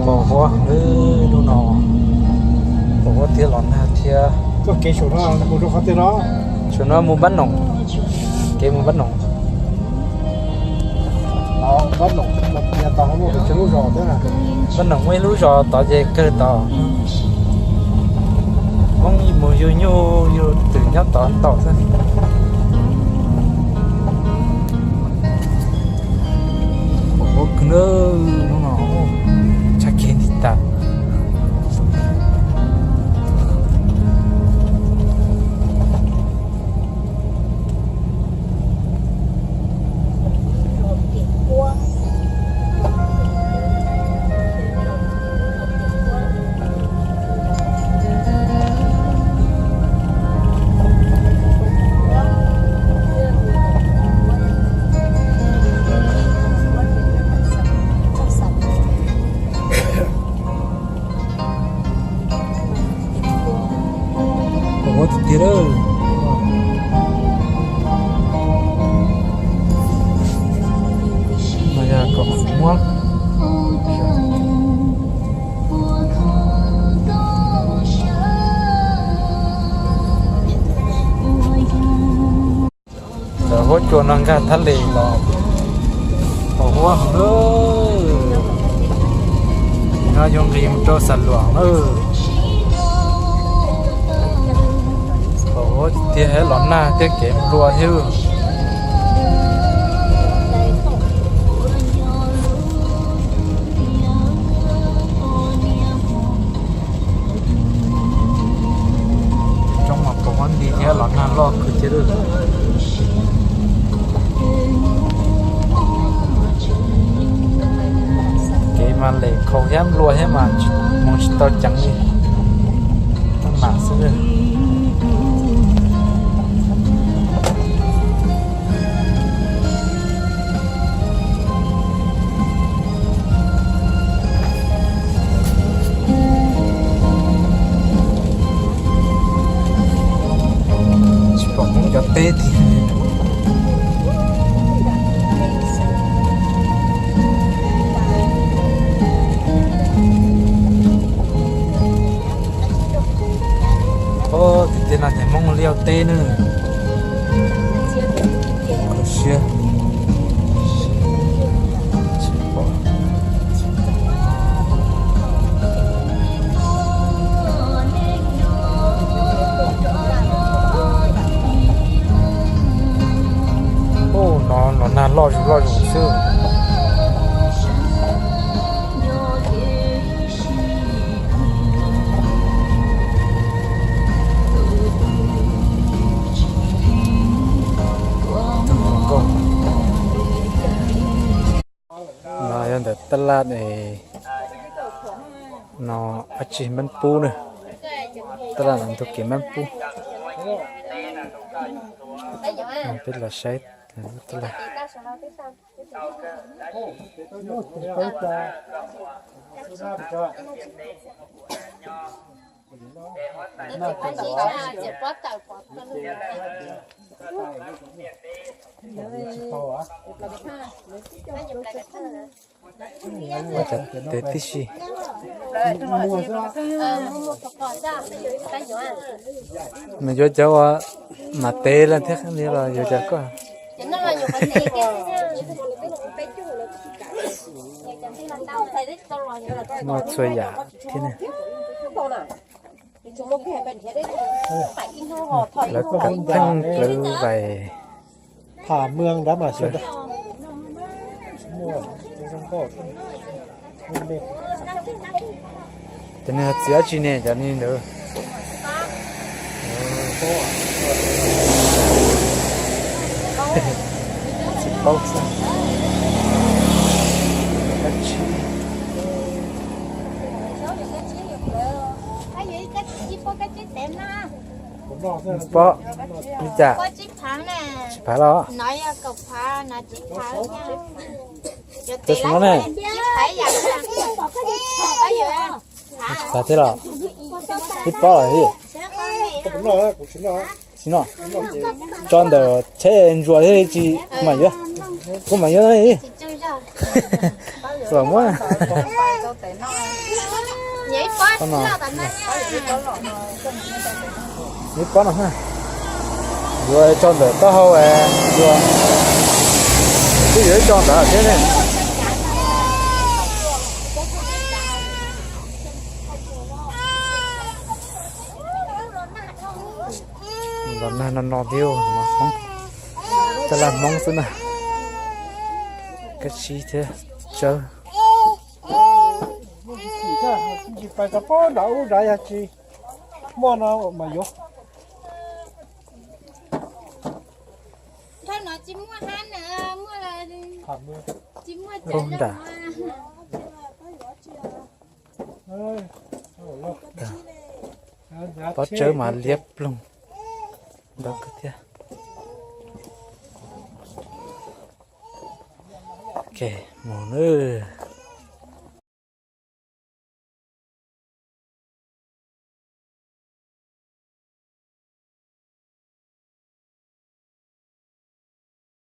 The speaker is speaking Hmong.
Pos huab lub no, pos huab thiab los nag thiab. Txoj kev saum no mus rau qhov twg no? Saum no mus Npab Noom, kev mus Npab Noom. Npab Noom muaj ib lub zos tod ces kawg tod. Hmoob mus yug nyuj yug twm nyob tod ntau xwb. Pos huab kawg no, tshaj kev nti tas. Pos huab tiag tiag lawm. No yog kom muab cov huab cua no nkag thaj les los pos huab heev lawm. No yuav nqis mus rau Xam Luam lawm. Pos huab tiag tiag, los nag thiab kev nplua thiab. Coob mas pos huab nti thiab los nag loj kawg thiab lawm. Kev mas lem khaus thiab nplua thiab mas mus tsis tau ceev li, tau mam xwb. Tsis pom Hmoob cov teb tiag. Tiag tiag no ces Hmoob li yog teb na. Kho siab. Ub, no los nag loj zus loj zus xwb. No yog ntawm taj laj no, dab tsi Npab Pub na. Taj laj no ntug kev Npab Pub. Peb los saib taj laj. Ua cov tes tib si. Nws yuav cov uas mam tev leej thiab li los yuav cov koj. Muaj txhua yam thiab ne. Lawv pheej plawv vais. Tham mws nrad mas xyov. Cov niag txiv dab tsi ne, cov niag ntawd. Tsis paub xwb. Dab tsi? Pob li cas? Tsib phav los? Cov no ne? Xav thiab los? Ib pob los li. Tsis noj. Tso ntawm tsheb ntsuas thiab tsis, kuv mam yuav, kuv mam yuav li. Los muab. Ib pob no na. Yuav tso ntawm taub hau, yuav, twb yuav tso ntawd thiab ne. Los nag no no thiab, Hmoob, caj laj Hmoob xwb na. Kab tsib thiab tsawb. Tsis pais rau pob nram ub nrad, yog tsis muaj no mas yuav. Pob nram, pob tsawb mas liab ploog ntawd kawg thiab. Ok, mus nawb.